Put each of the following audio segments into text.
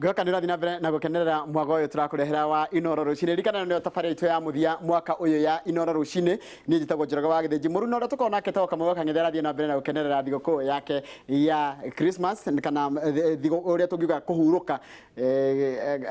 Ngwĩhoka nĩ ũrathiĩ na mbere na gũkenerera mwago ũyũ tũrakũrehera wa Inoro Rũcinĩ. Ririkana nĩyo tabarĩra itũ ya mũthia mwaka ũyũ ya Inoro Rũcinĩ. Niĩ njĩtagwo Njoroge wa Gĩthĩnji Mũru na ũrĩa tũkoragwo nake etagwo Kamau wa Kang'ethe arathiĩ na mbere na gũkenerera thigũkũ yake ya Christmas kana thigũ ũrĩa tũngiuga kũhurũka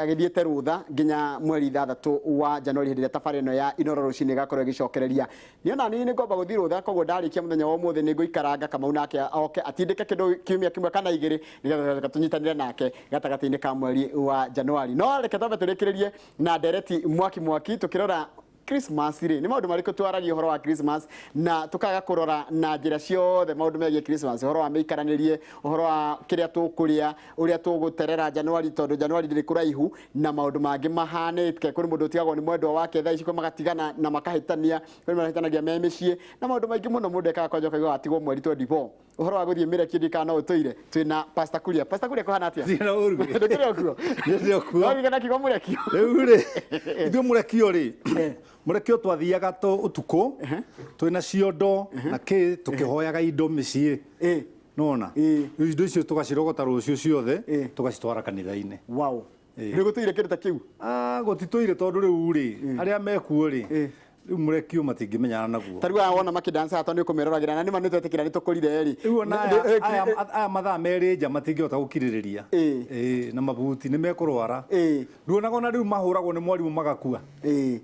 agĩthiĩte rũtha nginya mweri 6 wa Januari hĩndĩ ĩrĩa tabarĩra ĩno ya Inoro Rũcinĩ ĩgakorwo ĩgĩcokereria. Niĩ ona niĩ nĩ ngwamba gũthiĩ rũtha koguo ndarĩkia mũthenya wa ũmũthĩ nĩ ngũikaranga Kamau nake oke atindĩke kĩndũ kiumia kĩmwe kana igĩrĩ nĩgetha tũnyitanĩre nake gatagatĩ-inĩ ka mweri wa Januari. No reke twambe tũrĩkĩrĩrie na ndereti mwaki mwaki tũkĩrora Christmas rĩ nĩ maũndũ marĩkũ twaragia ũhoro wa Christmas na tũkaga kũrora na njĩra ciothe maũndũ megiĩ Christmas, ũhoro wa mĩikaranĩrie, ũhoro wa kĩrĩa tũkũrĩa, ũrĩa tũgũterera Januari tondũ Januari ndĩrĩ kũraihu na maũndũ mangĩ mahanĩke. Kũrĩ mũndũ ũtigagwo nĩ mwendwa wake thaa ici kwĩ magatigana na makahĩtania, kwĩ mahĩtanagia me mĩciĩ na maũndũ maingĩ mũno mũndũ ekaga kwanja ũkaigua watigwo mweri 24. Ũhoro wa gũthiĩ mĩrekio ndiũĩ kana no ũtũire. Twĩna Pastor Kuria. Pastor Kuria kũhana atĩa? Ndirĩ na ũru. Ndũkĩrĩ o kuo? Ndĩrĩ o kuo. No ririkana kiugo mũrekio. Rĩu rĩ, ithuĩ mũrekio rĩ, mũrekio twathiaga tũ ũtukũ, twĩna ciondo na kĩ, tũkĩhoyaga indo mĩciĩ. Nona? Rĩu indo icio tũgacirogota rũciũ ciothe, tũgacitwara kanitha-inĩ. Wow. Nĩ gũtũire kĩndũ ta kĩu? Ah, gũtitũire tondũ rĩu rĩ, arĩa mekuo rĩ, rĩu mũrekio matingĩmenyana naguo. Ta rĩu aya wona makĩdansa haha tondũ nĩ ũkũmeroragĩra na nĩma nĩ twetĩkĩra nĩ tũkũrire rĩ. Rĩu ona aya, aya, aya mathaa merĩ nja matingĩhota gũkirĩrĩria. Ĩĩ, na mabuti nĩ mekũrwara. Nduonaga ona rĩu mahũragwo nĩ mwarimũ magakua. Ĩĩ,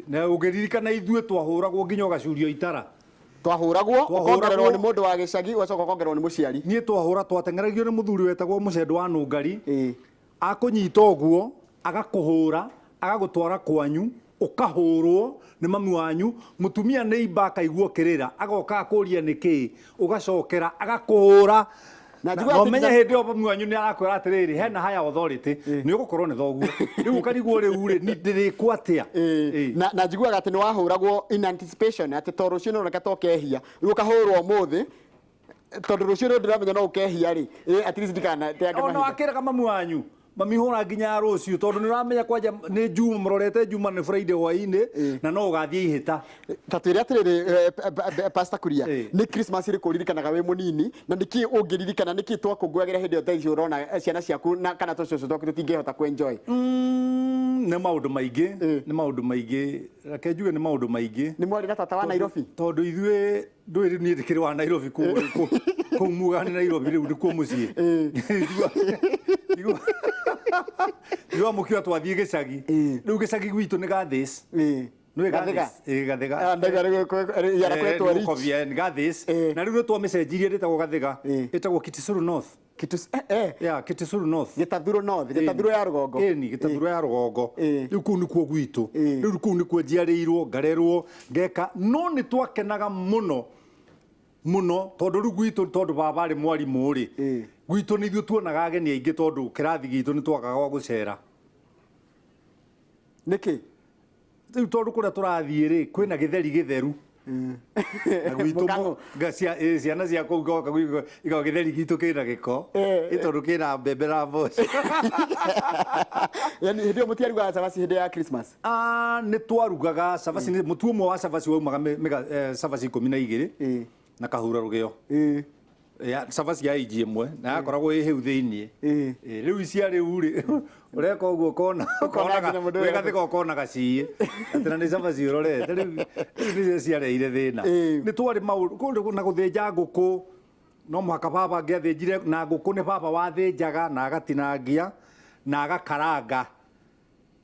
na ũngĩririkana ithuĩ twahũragwo nginya ũgacurio itara. Twahũragwo, ũkongererwo nĩ mũndũ wa gĩcagi, ũgacoka ũkongererwo nĩ mũciari. Niĩ twahũra twateng'eragio nĩ mũthuri wetagwo Mũcendo wa Nũngari. Akũnyita ũguo, agakũhũra, agagũtwara kwanyu, ũkahũrwo nĩ mami wanyu, mũtumia nĩ imba akaigua ũkĩrĩra, agoka akũria nĩ kĩĩ, ũgacokera, agakũhũra. Na Na njiguaga na atĩ ũmenye nginya- hĩndĩ ĩyo mami wanyu nĩ arakwĩra atĩrĩrĩ, hena higher authority, nĩ ũgũkorwo nĩ thoguo. Rĩu ũkarigwo rĩu rĩ, ni ndĩrĩkwo atĩa? Ĩĩ. Na njiguaga atĩ nĩ wahũragwo in anticipation atĩ to rũciũ nĩ ũroneka ta ũkehia rĩu ũkahũrwo ũmũthĩ tondũ rũciũ rĩu ndĩramenya no ũkehia rĩ, at least ndikanateange Ona mahinda. wakĩraga mami wanyu mami hũra nginya ya rũciũ tondũ nĩ ũramenya kwanja nĩ juma mũrorete juma nĩ Friday hwainĩ na no ũgathiĩ ihĩta. Ta twĩre atĩrĩrĩ, Pastor Kuria, nĩ Christmas ĩrĩkũ ũririkanaga wĩ mũnini na nĩkĩ ũngĩririkana nĩkĩ twakũngũyagĩra hĩndĩ ĩyo thaa ici ũrona ciana ciaku na kana tũcũcũ twaku tũtingĩhota kũ enjoy? Nĩ maũndũ maingĩ, nĩ maũndũ maingĩ, reke njuge nĩ maũndũ maingĩ. Nĩ mwarĩ na tata wa Nairobi? Tondũ ithuĩ ndũĩ rĩu niĩ ndĩkĩrĩ wa Nairobi kũu kũu- kũu mugaga nĩ Nairobi rĩu nĩkuo mũciĩ Njiguaga mũkiuga twathiĩ gĩcagi. Rĩu gĩcagi gwitũ nĩ Gathis. Nĩũĩ Gathĩga? Gathis? Ĩĩ, Gathĩga. Ah, ndaigua rĩu yara kwetwo Eh, Rich. nĩgũkobia, nĩ Gathis. Eh. Na rĩu nĩ twamĩcenjirie ndĩtagwo Gathĩga. Eh. Ĩtagwo Kitisuru North. Eh. Yeah, Kitisuru North. Gĩtathuro North, Gĩtathuro ya rũgongo. Ĩni, Gĩtathuro ya rũgongo. Eh. Rĩu kũu nĩkuo gwitũ. Eh. Rĩu kũu nĩkuo njiarĩirwo, ngarerwo, ngeka. No nĩ twakenaga mũno mũno tondũ rĩu gwitũ tondũ baba arĩ mwarimũ rĩ, Eh. gwitũ nĩ ithuĩ tuonaga ageni aingĩ tondũ kĩrathi gitũ nĩ twakaga gwa gũcera. Nĩkĩ? Rĩu tondũ kũrĩa tũrathiĩ rĩ, kwĩna gĩtheri gĩtheru. Na gwitũ Mũkang'ũ. ciana cia kũu igoka gwitũ, igoka gĩtheri gitũ kĩna gĩko. Ĩ tondũ kĩna mbembe na mboco. Yaani hĩndĩ ĩyo mũtiarugaga cabaci hĩndĩ ya Christmas? Ah, nĩ twarugaga cabaci, mũtu ũmwe wa cabaci waumaga cabaci 12 na kahura rũgĩo. Ya, cabaci ya inji ĩmwe na yakoragwo ĩ hĩu thĩiniĩ. Ĩ, rĩu icia rĩu rĩ ũreka ũguo ũkona Ũkona nginya mũndũ ũrĩa wĩgathĩka ũkona gaciĩ atĩ na nĩ cabaci ũrorete rĩu rĩu nĩcio ciareire thĩna. Nĩ twarĩ maũndũ kũndũ na gũthĩnja ngũkũ no mũhaka baba angĩathĩnjire na ngũkũ nĩ baba wathĩnjaga na agatinangia na agakaranga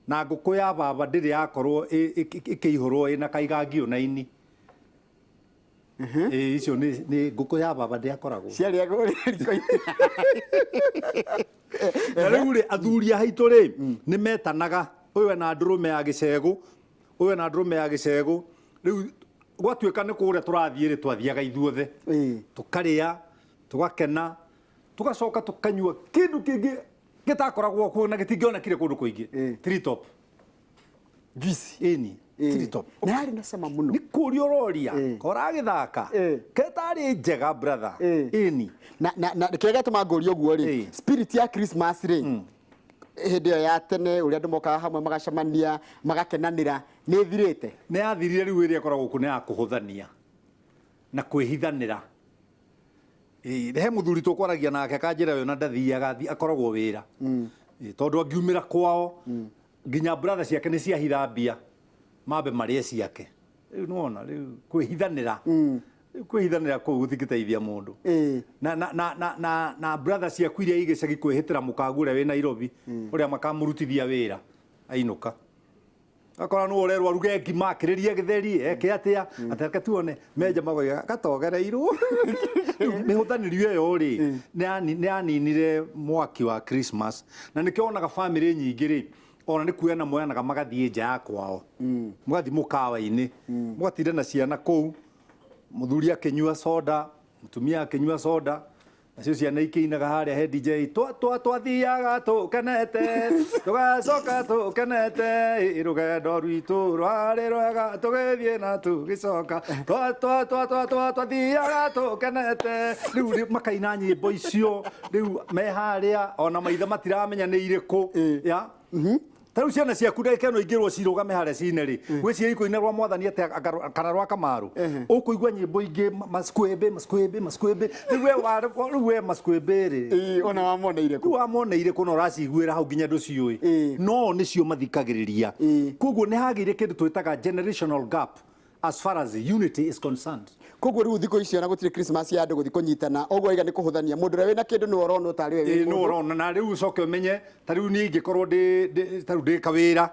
na ngũkũ ya baba ndĩrĩ yakorwo ĩkĩihũrwo ĩna kaigangio na ini. Ĩĩ icio nĩ nĩ ngũkũ ya baba ndĩakoragwo. Ciarĩagwo riko-inĩ. Na rĩu rĩ athuri a haitũ rĩ nĩ metanaga ũyũ ena ndũrũme ya gĩcegũ ũyũ ena ndũrũme ya gĩcegũ rĩu gwatuĩka nĩ kũrĩa tũrathiĩ rĩ twathiaga ithuothe tũkarĩa tũgakena tũgacoka tũkanyua kĩndũ kĩngĩ gĩtakoragwo kuo na gĩtingĩonekire kũndũ kũingĩ Three Top. Juice. Ĩni. Three Top. Na yarĩ na cama mũno. Nĩ kũria ũroria Ĩĩ. koragĩthaka Ĩĩ. ketarĩ njega brother. Ĩĩ. Ĩni. Na kĩrĩa gĩatũma ngũrie ũguo rĩ, Ĩĩ. spirit ya Christmas rĩ, hĩndĩ ĩyo ya tene ũrĩa andũ mokaga hamwe magacemania magakenanĩra nĩ ĩthirĩte? Nĩ yathirire rĩu ĩrĩa ĩkoragwo kuo nĩ ya kũhũthania na kwĩhithanĩra. Ĩĩ, he mũthuri tũkwaragia nake akanjĩra we ona ndathiaga akoragwo wĩra. Ĩ, tondũ angiumĩra kwao nginya brother ciake nĩ ciahitha mbia mambe marĩe ciake. Rĩu nĩwona rĩu kwĩhithanĩra, rĩu kwĩhithanĩra kũu gũtingĩteithia mũndũ. Na na na na na na brother ciaku iria i gĩcagi kwĩhĩtĩra mũkagu ũrĩa wĩ Nairobi, ũrĩa makamũrutithia wĩra ainũka, akora nũ ũrerwo aruge ngima, akĩrĩrie gĩtheri, eke atĩa, atĩ reke tuone menja magoiga gatogereirwo. Rĩu mĩhũthanĩrio ĩyo rĩ, nĩ yaninire mwaki wa Christmas, na nĩkĩo wonaga famĩlĩ nyingĩ rĩ, ona nĩ kuoyana moyanaga magathiĩ nja ya kwao, mũgathiĩ mũkawa-inĩ, mũgatinda na ciana kũu, mũthuri akĩnyua soda, mũtumia akĩnyua soda, nacio ciana ikĩinaga harĩa he DJ, twathiaga tũkenete, tũgacoka tũkenete, ĩ, rũgendo rwitũ rwarĩ rwega, tũgĩthiĩ na tũgĩcoka, twathiaga tũkenete. Rĩu makaina nyĩmbo icio rĩu me harĩa, ona maithe matiramenya nĩ irĩkũ ya ta rĩu ciana ciaku ndagĩka ĩno ingĩrwo cirũgame harĩa cine rĩ, gwĩciria ikũina rwa Mwathani atĩa kana rwa Kamaru, ũkũigua nyĩmbo ingĩ, maskwĩmbĩ maskwĩmbĩ maskwĩmbĩ. Rĩu we rĩu we maskwĩmbĩ rĩ, Ona wamoneire kũ? Rĩu wamoneire kũ na ũraciguĩra hau nginya ndũciũĩ? No nĩcio mathikagĩrĩria. Koguo nĩ hagĩire kĩndũ twĩtaga generational gap as far as unity is concerned. Koguo rĩu thikũ ici ona gũtirĩ Christmas ya andũ gũthiĩ kũnyitana ũguo, aiga nĩ kũhũthania, mũndũ ũrĩa wĩna kĩndũ nĩwe ũronwo tarĩ we wĩ nĩ mũndũ. Ũrona na rĩu ũcoke ũmenye ta rĩu niĩ ingĩkorwo ndĩ ta rĩu ndĩ kawĩra,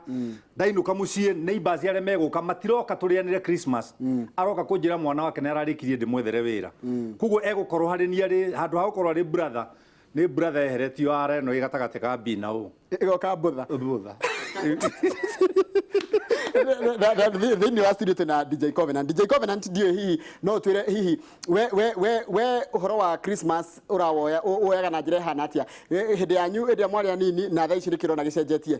ndainũka mũciĩ, neighbors arĩa megũka matiroka tũrĩanĩre Christmas, aroka kũnjĩra mwana wake nĩ ararĩkirie, ndĩmwethere wĩra. Koguo egũkorwo harĩ niĩ arĩ handũ ha gũkorwo arĩ brother, nĩ brother eheretio ara ĩno ĩ gatagatĩ ka B na O. Ĩgoka mbũtha. Mbũtha. Thĩinĩ wa studio twĩna DJ Covenant. DJ Covenant, ndiũĩ hihi no ũtwĩre hihi we ũhoro wa Christmas ũrawoya woyaga na njĩra ĩhana atĩa? Hĩndĩ yanyu, hĩndĩ ĩrĩa mwarĩ anini, na thaa ici nĩkĩ ũrona gĩcenjetie?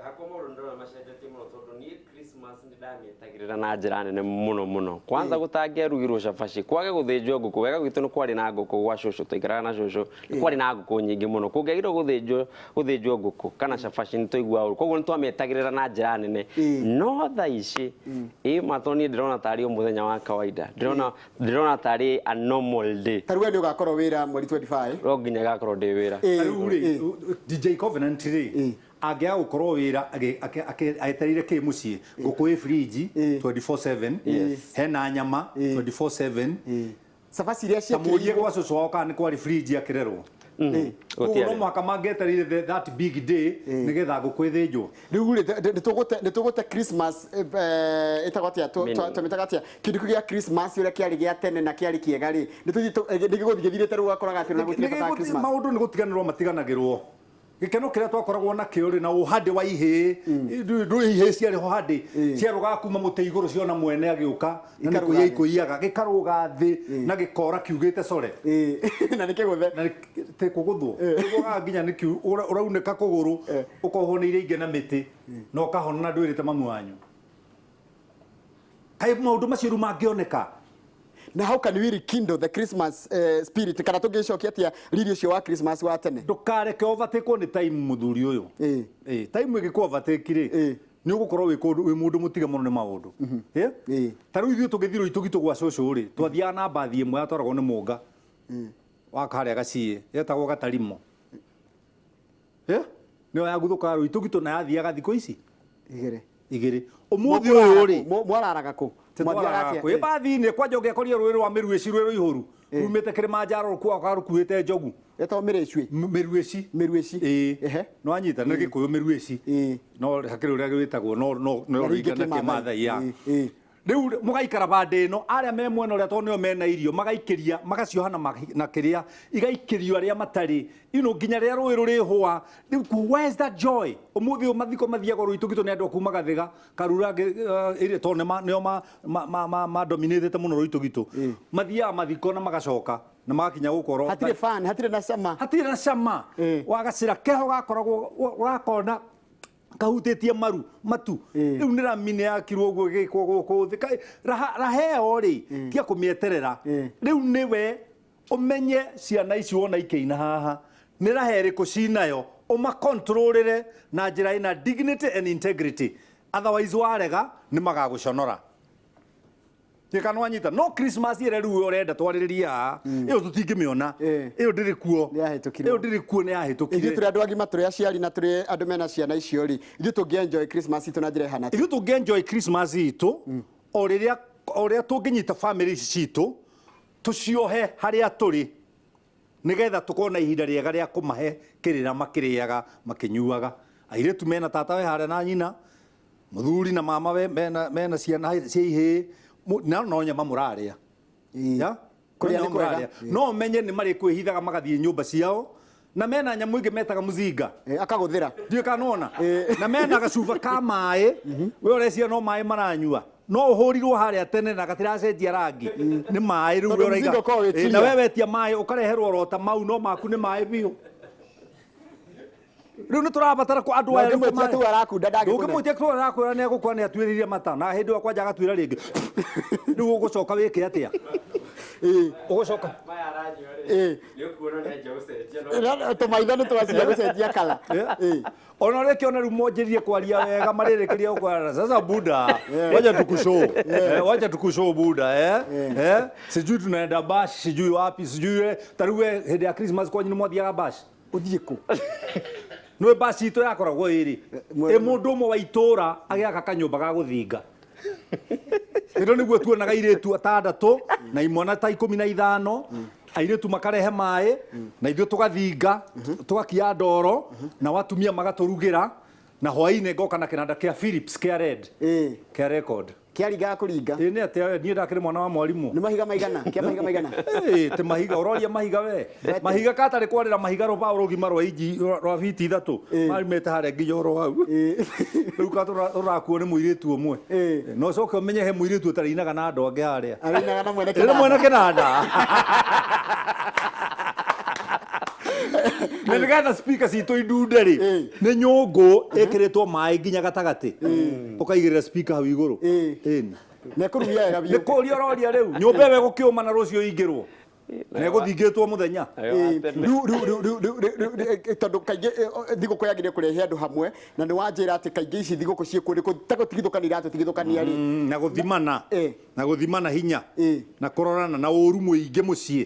Hakwa maũndũ ndĩrona macenjetie mũno, tondũ niĩ Christmas nĩ ndamĩetagĩrĩra na njĩra nene mũno mũno. Kwanza gũtangĩarugirwo cabaci, kwage gũthĩnjwo ngũkũ, wega gwitũ nĩ kwarĩ na ngũkũ gwa cũcũ, twaikaraga na cũcũ, nĩ kwarĩ na ngũkũ nyingĩ mũno. Kũngĩagirwo gũthĩnjwo ngũkũ kana cabaci, nĩ twaiguaga ũru, koguo nĩ twamĩetagĩrĩra na njĩra nene. No thaa ici ĩ mato niĩ ndĩrona tarĩ o mũthenya wa kawaida, ndĩrona tarĩ a normal day. Ta rĩu we nĩ ũgakorwo wĩra mweri 25? No nginya gakorwo ndĩ wĩra. Ta rĩu rĩ, DJ Covenant rĩ, angĩaga gũkorwo wĩra etereire kĩ mũciĩ? Ngũkũ ĩ fridge 24/7, hena nyama 24/7. Cabaci iria Ta mũrie ciĩkĩrĩirwo gwa cũcũ wao kana nĩ kwarĩ fridge akĩrerwo. Koguo no Gũtiarĩ. mũhaka mangĩetereire that big day nĩgetha ngũkũ ĩthĩnjwo. Rĩu rĩ, nĩ tũgũte Christmas, ĩtagwo atĩa? Meaning. Twamĩtaga atĩa kĩndũ kĩu gĩa Christmas, ũrĩa kĩarĩ gĩa tene na kĩarĩ kĩega rĩ? Nĩ gĩgũthiĩ gĩthirĩte rĩu, ũgakoraga atĩ ona gũtirĩ bata wa Christmas. Maũndũ nĩ gũtiganĩrwo matiganagĩrwo. Gĩkeno kĩrĩa twakoragwo nakĩo rĩ, na ũhandĩ wa ihĩĩ, ndũĩ ihĩĩ ciarĩ ho handĩ ciarũgaga kuma mũtĩ igũrũ ciona mwene agĩũka, na nĩ Ikarũga kũiya thĩ. ikũiyaga, gĩkarũga thĩ na gĩkora kiugĩte core. Na nĩ kĩgũthe. Na nĩ kũgũthwo kũgũaga nginya nĩ kiu ũraunĩka kũgũrũ, ũkohwo nĩ iria ingĩ na mĩtĩ, na ũkahona na ndwĩrĩte mamu wanyu. Kaĩ maũndũ macio rĩu mangĩoneka? Na how can we rekindle the Christmas spirit, kana tũngĩcokia atĩa riri ũcio wa Christmas wa tene? Ndũkareke overtake nĩ time, mũthuri ũyũ. Ĩ time ĩgĩkũ overtake rĩ, nĩ ũgũkorwo wĩ kũndũ wĩ mũndũ mũtige mũno nĩ maũndũ. Ĩ? Ta rĩu ithuĩ tũgĩthiĩ Rũitũgitũ gwa cũcũ rĩ, twathiaga na mbathi ĩmwe yatwaragwo nĩ mũnga wa karĩa gaciĩ, yetagwo Gatarimo. Ĩ? Nĩyo yaguthũkaga Rũitũgitũ na yathiaga thikũ ici 2. 2. Ũmũthĩ ũyũ rĩ, Mwararaga kũ? Mwathiaga atĩa? Kwĩ mbathi-inĩ kwanja ũngĩakorire rũĩ rwa Mĩruĩci rwĩ rũihũru, rumĩte Kĩrĩmanjaro rũkuaga rũkuĩte njogu. Ĩtagwo Mĩrĩcui? Mĩruĩci. Mĩruĩci. Ĩĩ. Nĩwanyita nĩ Gĩkũyũ Mĩruĩci. No hakĩrĩ ũrĩa gwĩtagwo, no no Na rĩngĩ rũringana Kĩmathai. Kĩmathai ya. Ĩĩ. Rĩu mũgaikara bandĩ ĩno, arĩa me mwena ũrĩa tondũ nĩo mena irio magaikĩria, magacioha na kĩrĩa igaikĩrio arĩa matarĩ ino nginya rĩrĩa rũĩ rũrĩhũa. Rĩu where is that joy? Ũmũthĩ ũyũ mathiko mathiagwo Rũitũgitũ nĩ andũ a kuma Gathĩga Karura ĩrĩa tondũ nĩo ma dominatĩte mũno Rũitũgitũ. Mathiaga mathiko na magacoka na magakinya gũkorwo Hatirĩ fun, hatirĩ na cama. Hatirĩ na cama. Wagacĩra keho gakoragwo ũrakona kahutĩtie maru matu. Rĩu nĩ rami nĩ yakirwo ũguo ĩgĩkwo gũkũ thĩ. Raha ĩyo rĩ, tiga kũmĩeterera. Rĩu nĩwe ũmenye ciana ici wona ikĩina haha nĩ raha ĩrĩkũ cinayo, ũmakontrolĩre na njĩra ĩna dignity and integrity, otherwise warega nĩ magagũconora. Gĩkano wanyita no Christmas ĩrĩa rĩu ũrenda twarĩrĩria haha ĩyo tũtingĩmĩona. Ĩyo ndĩrĩ kuo. Nĩ yahĩtũkirwo. Ĩyo ndĩrĩ kuo, nĩ yahĩtũkire. Ithuĩ tũrĩ andũ agima, tũrĩ aciari na tũrĩ andũ mena ciana icio rĩ, ithuĩ tũngĩ enjoy Christmas itũ na njĩra ĩhana atĩa? Ithuĩ tũngĩ enjoy Christmas itũ o rĩrĩa o ũrĩa tũngĩnyita family ici citũ tũciohe harĩa tũrĩ nĩgetha tũkorwo na ihinda rĩega rĩa kũmahe kĩrĩra makĩrĩaga makĩnyuaga. Airĩtu mena tata we harĩa na nyina, mũthuri na mama we mena, mena ciana cia ihĩĩ, na no nyama mũrarĩa. Ya? Kũrĩa No nĩ nyama kwega. mũrarĩa. No menye nĩ marĩkwĩhithaga magathiĩ nyũmba ciao na mena nyamũ ingĩ metaga mũzinga. Akagũthĩra. Ndiũĩ kana nĩwona. Na mena gacuba ka maĩ, we ũreciria no maĩ maranyua. No ũhũrirwo harĩa tene na gatiracenjia rangi. Nĩ maĩ rĩu Tondũ we ũraiga. mũzinga ũkoragwo wĩ Na clear. we wetia maĩ ũkareherwo orota mau no maku nĩ maĩ biũ. Rĩu nĩ tũrabatara kwa andũ aya rĩu Ndũngĩmwĩtia kũmahe. tu arakunda ndangĩkũne. Ndũngĩmwĩtia tu arakwĩra nĩ egũkua nĩ atuĩrĩire mata na hĩndĩ ĩyo kwanja agatuĩra rĩngĩ. Rĩu ũgũcoka wĩke atĩa? Ũgũcoka Maya aranyua rĩ, nĩ ũkuona nĩ anjia gũcenjia no Tũmaitho nĩ twacia gũcenjia kala. Ona ũrĩa kĩona rĩu monjĩrire kwaria wega marĩrĩkĩria gũkwarana sasa buda wacha tukushow, wacha tukushow buda, sijui tunaenda bash, sijui wapi, sijui ta rĩu we hĩndĩ ya Christmas kwanyu nĩ mwathiaga bash? Ũthiĩ kũ? Nĩ bash itũ yakoragwo ĩrĩ Mwena- ĩ mũndũ ũmwe wa itũra agĩaka kanyũmba ga gũthinga. Ĩno nĩguo tuonaga airĩtu atandatũ na imwana ta 15, airĩtu makarehe maĩ na ithuĩ tũgathinga tũgakia ndoro na watumia magatũrugĩra na hwaĩ-inĩ ngoka na kĩnanda kĩa Philips kĩa red kĩa record. Kĩaringaga kũringa. Ĩ nĩ atĩa we, niĩ ndakĩrĩ mwana wa mwarimũ. Nĩ mahiga maigana? Kĩa mahiga maigana? Ĩ, ti mahiga, ũroria mahiga we. Mahiga katarĩ kwarĩra mahiga rũbaũ rũgima rwa inji rwa biti 3 marimĩte harĩa nginya oro hau. Rĩu ka tũrakuo nĩ mũirĩtu ũmwe. Na ũcoke ũmenye he mũirĩtu ũtarĩinaga na andũ angĩ harĩa. Arĩinaga na mwene Ĩ, na mwene kĩnanda. kĩnanda. Na nĩgetha speaker citũ indunde rĩ, nĩ nyũngũ ĩkĩrĩtwo maĩ nginya gatagatĩ. Ũkaigĩrĩra speaker hau igũrũ. Ĩni. Na ĩkũrugia wega biũ. Nĩ kũria ũroria rĩu. Nyũmba ĩyo ĩgũkĩũma na rũciũ ĩingĩrwo. Na ĩgũthingĩtwo mũthenya. Rĩu rĩu rĩu rĩu rĩu rĩu rĩu tondũ kaingĩ thigũkũ yagĩrĩire kũrehe andũ hamwe na nĩ wanjĩra atĩ kaingĩ ici thigũkũ ciĩkuo nĩ ta gũtigithũkania iratũtigithũkania rĩ. Na gũthimana. Na gũthimana hinya. Na kũrorana na ũru mũingĩ mũciĩ.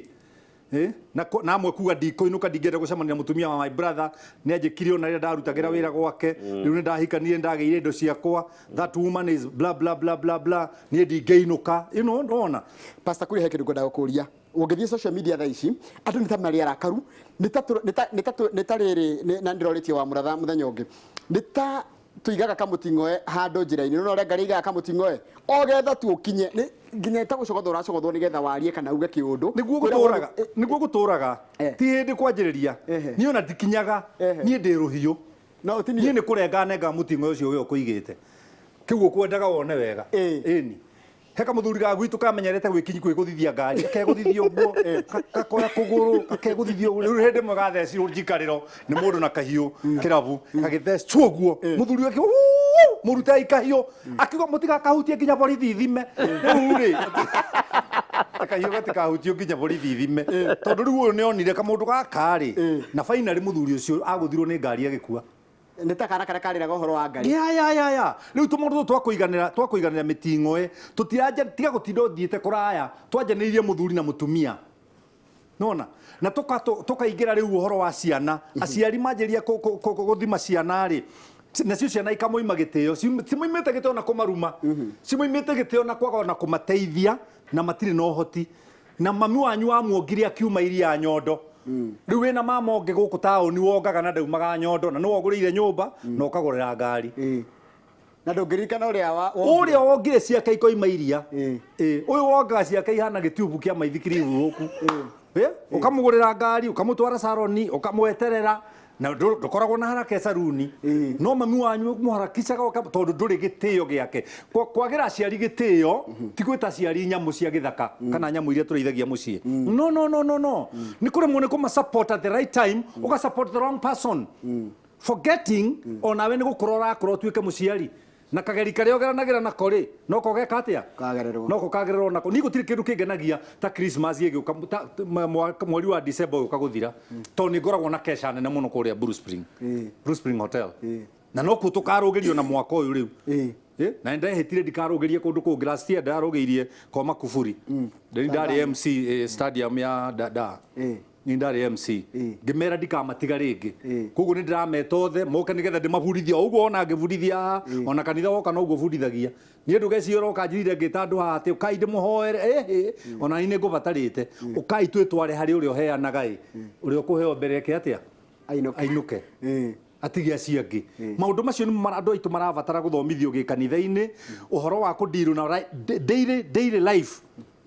Na na amwe kuga ndikũinũka ndingĩenda gũcemania na mũtumia wa my brother nĩ anjĩkire ona rĩrĩa ndarutagĩra wĩra gwake. Rĩu nĩ ndahikanire ndagĩire indo ciakwa. That woman is bla bla bla bla bla. Niĩ ndingĩinũka. You know, ndona. Pastor Kuria he kĩndũ ngwendaga gũkũria. Ũngĩthiĩ social media thaa ici andũ nĩ ta marĩ arakaru, nĩ ta tũ-, nĩ ta, nĩ ta tũ-, nĩ ta rĩrĩ, nĩ, na ndĩrorĩtie wa mũratha mũthenya ũngĩ. Nĩ ta tũigaga kamũting'oe handũ njĩra-inĩ. Nĩ ũrĩa ngari igaga kamũting'oe o getha tu ũkinye, nĩ nginya ta gũcogothwo ũracogothwo nĩgetha warie kana uge kĩũndũ. Nĩguo Kwĩra gũtũraga, mũndũ, nĩguo gũtũraga. Ti hĩndĩ kwanjĩrĩria. Niĩ ona ndikinyaga, niĩ ndĩ rũhiũ. No ũtinie. Niĩ nĩ kũrenga nengaga mũting'oe ũcio we ũkũigĩte. Kĩu ũkwendaga wone wega. Ĩni. He kamũthuri ga gwitũ kamenyerete gwĩkinyi kwĩgũthithia ngari, gakegũthithia ũguo, gakoya kũgũrũ, gakegũthithia ũguo. Rĩu hĩndĩ ĩmwe gathecirwo njikarĩro nĩ mũndũ na kahiũ kĩrabu, gagĩthecwo ũguo. Mũthuri wake, Ũũ, mũrutei kahiũ. Akiuga mũtigakahutie nginya borithi ithime. Rĩu rĩ, kahiũ gatikahutio nginya borithi ithime. Tondũ rĩu ũyũ nĩ onire kamũndũ gaka rĩ, na finally mũthuri ũcio agũthirwo nĩ ngari agĩkua. Nĩ ta kana karĩa karĩraga ũhoro wa ngari. Ya, ya, ya, ya. Rĩu tũmaũndũ tũtũ twakũiganĩra mĩting'oe, tũtiranja, tiga gũtinda ũthiĩte kũraya, twanjanĩirie mũthuri na mũtumia. Nona? Na tũkaingĩra rĩu ũhoro wa ciana. Aciari manjĩrĩria gũthima ciana rĩ, nacio ciana ikamoima gĩtĩo. Cimoimĩte gĩtĩo na kũmaruma. Cimoimĩte gĩtĩo na kwaga ona kũmateithia, na matirĩ na ũhoti. Na mami wanyu wamuongire akiuma iria nyondo. Rĩu wĩna mama ũngĩ gũkũ taũni wongaga na ndaumaga nyondo, na nĩwe ũgũrĩire nyũmba na ũkagũrĩra ngari. Na ndũngĩririkana ũrĩa wongire. Ũrĩa wongire ciake ikoima iria. Ũyũ wongaga ciake ihana gĩtiubu kĩa maithikiri hurũku. Ũkamũgũrĩra ngari, ũkamũtwara saroni, ũkamweterera, na ndũkoragwo na haraka saruni. No mami wanyu mũharakicaga tondũ ndũrĩ gĩtĩo gĩake. Kwagĩra aciari gĩtĩo, ti gwĩta aciari nyamũ cia gĩthaka, kana nyamũ iria tũrĩithagia mũciĩ. No, no, no, no, no. Nĩ kũremwo nĩ kũma support at the right time, ũga support the wrong person. Forgetting, onawe nĩ gũkũra ũrakũra ũtuĩke mũciari. Na kageri karĩa ũgeranagĩra nako rĩ, noko geka atĩa? Kagererwo. Noko kagererwo nako. Niĩ gũtirĩ kĩndũ kĩngenagia ta Christmas ĩgĩũka, ta, mweri wa December ũgĩũka gũthira. Tondũ nĩ ngoragwo na kesha nene mũno kũrĩa Blue Spring. Blue Spring Hotel. Na nokuo tũkarũgĩrio na mwaka ũyũ rĩu. Na nĩndehĩtire ndikarũgĩrie kũndũ kũngĩ. Last year ndarũgĩirie kwa Makuburi. Ndĩ ndarĩ MC stadium ya Dada. Ni ndarĩ MC. Ngĩmera ndikamatiga rĩngĩ. Koguo nĩ ndĩrameta othe moke nĩgetha ndĩmabundithie o ũguo ona ngĩbundithia haha, ona kanitha woka noguo bundithagia. Niĩ ndũgeciria ũroka njirire ngĩta andũ haha atĩ ũkai ndĩmũhoere, ĩhĩ, ona niĩ nĩngũbatarĩte. Ũkai twĩtware harĩ ũrĩa ũheanaga ĩ, ũrĩa ũkũheo mbere eke atĩa? Ainũke. Ainũke. Atige acio angĩ. Maũndũ macio nĩmo andũ aitũ marabatara gũthomithio gĩkanitha-inĩ, ũhoro wa kũndirũ na daily life.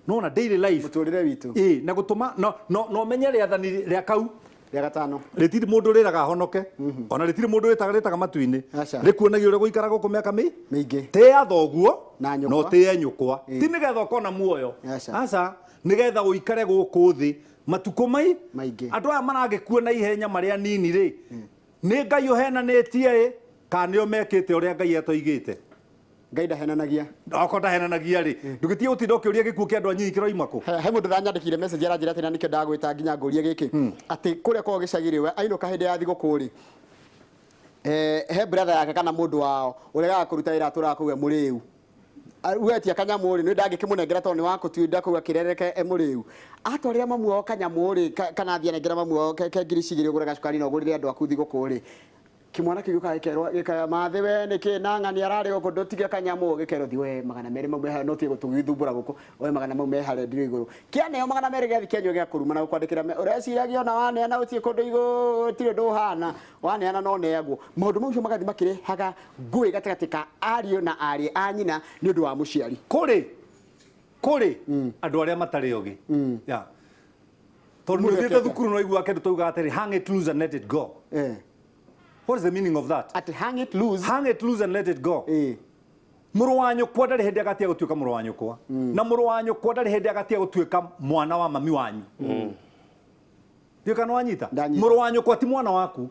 Nona daily life. Mũtũrĩre witũ. Ĩ, na gũtũma no no no menye rĩathani rĩa kau rĩa gatano. Rĩtirĩ mũndũ rĩraga ahonoke. Ona rĩtirĩ mũndũ rĩtaga rĩtaga matu-inĩ. Aca. Rĩkuonagia ũrĩa gũikara gũkũ mĩaka mĩingĩ. Tĩa thoguo na nyũkwa. Na ũtĩe nyũkwa. Ti nĩgetha ũkona muoyo. Aca. Aca, nĩgetha ũikare gũkũ thĩ matukũ mai maingĩ. Andũ aya maragĩkua na ihenya marĩ anini rĩ, nĩ Ngai ũhenanĩtie ĩ, kana nĩo mekĩte ũrĩa Ngai atoigĩte? Ngai ndahenanagia. Okorwo ndahenanagia rĩ, ndũgĩtige gũtinda ũkĩũria gĩkuũ kĩa andũ anyinyi kĩroima kũ? He mũndũ ũranyandĩkĩire message aranjĩra atĩ na nĩkĩo ndagwĩta nginya ngũrie gĩkĩ, atĩ kũrĩa kwao gĩcagi rĩ, we ainũka hĩndĩ ya thigũkũ rĩ, he brother yake kana mũndũ wao ũregaga kũruta wĩra atũraga kũu e mũrĩu. Wetia kanyamũ rĩ, nĩ ndangĩkĩmũnengera tondũ nĩ wa kũtinda kũu akĩrereka e mũrĩu. Atwarĩra mamu wao kanyamũ rĩ, kana athiĩ anengera mamu wao ke ngiri cigĩrĩ ũgũre gacukari na ũgũrĩre andũ aku thigũkũ rĩ, kĩmwana kĩu gĩũkaga gĩkerwo, gĩkaya mathĩ we nĩkĩ na ng'ani ararĩ gũkũ ndũtige kanyamũ, gĩkerwo thiĩ woe 200 mau me harĩa, no ũtige gũtũgĩthumbũra gũkũ, woe magana mau me harĩa ndiro igũrũ. Kĩaneo 200 gĩathiĩ kĩanyua gĩa kũruma na gũkwandĩkĩra ũreciragia ona waneana gũtirĩ kũndũ igũrũ, gũtirĩ ũndũ ũhana, waneana no ũneagwo. Maũndũ macio magathiĩ makĩrehaga ngũĩ gatagatĩ ka ariũ na aarĩ a nyina nĩ ũndũ wa mũciari. Kũrĩ andũ arĩa matarĩ ogĩ. Yeah. Tondũ Mũndũ nĩ ũthiĩte ekete. thukuru no waiguaga kĩndũ taugaga atĩrĩ, hang it loose and let it go. What is the meaning of that? Atĩ hang it loose. Hang it loose and let it go. Mũrũ wa nyũkwa ndarĩ hĩndĩ agatia gũtuĩka mũrũ wa nyũkwa. Na mũrũ wa nyũkwa ndarĩ hĩndĩ agatia gũtuĩka mwana wa mami wanyu. Ndiũĩ kana wanyita? Ndanyita. Mũrũ wa nyũkwa ti mwana waku.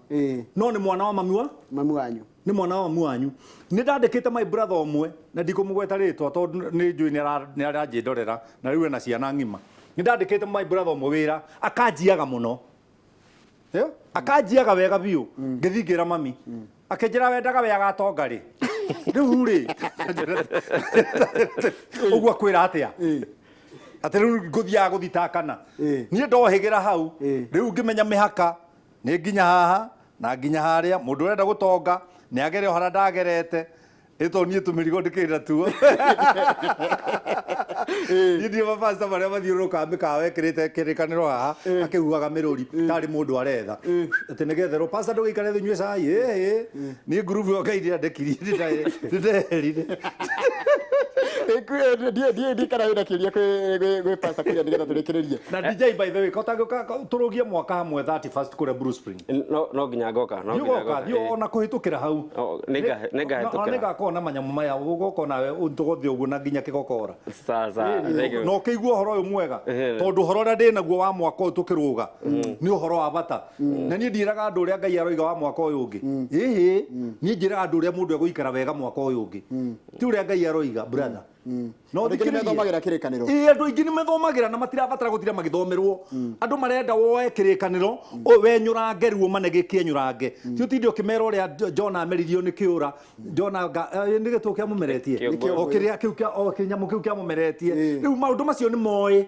No nĩ mwana wa mami wa? Mami wanyu. Nĩ mwana wa mami wanyu. Nĩ ndandĩkĩte my brother ũmwe na ndikũmũgweta rĩtwa tondũ nĩ njũĩ nĩ aranjĩndorera na rĩu ena ciana ng'ima. Nĩ ndandĩkĩte my brother ũmwe wĩra akanjiaga mũno. Akanjiaga wega biũ. Ngĩthiĩ ngĩra mami. Akĩnjĩra wendaga we agatonga rĩ. Rĩu rĩ. Ũguo akwĩra atĩa? Atĩ rĩu ngũthiaga gũthitakana. Niĩ ndohĩgĩra hau. Rĩu ngĩmenya mĩhaka nĩ nginya haha na nginya harĩa. Mũndũ ũrenda gũtonga nĩ agere o harĩa ndagerete. Ĩ tondũ niĩ tũmĩrigo ndĩkĩrĩ natuo. Niĩ ndirĩ mapasta marĩa mathiũrũrũkaga mĩkawa ĩkĩrĩte kĩrĩkanĩro haha akĩhuhaga mĩrũri tarĩ mũndũ aretha. Atĩ nĩgetherwo pastor ndũgĩikare thĩ ũnyue cai. Ĩhĩ. Niĩ ngurubu ĩyo Ngai ndĩandekirie nĩndeherire. Ndiĩ kana wĩna kĩũria kwĩ pastor Kuria nĩgetha tũrĩkĩrĩrie. Na DJ by the way, ko ũtangĩũka tũrũgie mwaka hamwe 31st kũrĩa Blue Spring. No, no nginya ngoka, no Thiĩ nginya ũgoka, ngoka. thiĩ ona kũhĩtũkĩra hau. Oh, nĩngahĩtũkĩra. Nĩngakorwo na manyamũ maya, ũgoka nawe tũgũthiĩ ũguo na nginya kĩgokora. Sawa, sawa, thank you. Na ũkĩigua ũhoro ũyũ mwega, tondũ ũhoro ũrĩa ndĩ naguo wa mwaka ũyũ tũkĩrũga nĩ ũhoro wa bata. Na niĩ ndiĩraga andũ ũrĩa Ngai aroiga wa mwaka ũyũ ũngĩ. Ĩhĩ, niĩ njĩraga andũ ũrĩa mũndũ egũikara wega mwaka ũyũ ũngĩ. Ti ũrĩa Ngai aroiga, brother. No Andũ aingĩ thikĩrĩrie. nĩmethomagĩra kĩrĩkanĩro. Ĩĩ, andũ aingĩ nĩmethomagĩra na matirabatara gũtinda magĩthomerwo. Andũ marenda woe kĩrĩkanĩro, wenyũrange rĩu ũmane gĩkĩenyũrange. Ti ũtinde ũkĩmera ũrĩa Jona ameririo nĩ kĩũra. Jona anga, nĩ gĩtũ kĩamũmeretie? Kĩũngũyũ. O kĩrĩa kĩu kĩa, o kĩnyamũ kĩu kĩamũmeretie. Rĩu maũndũ macio nĩ moĩ.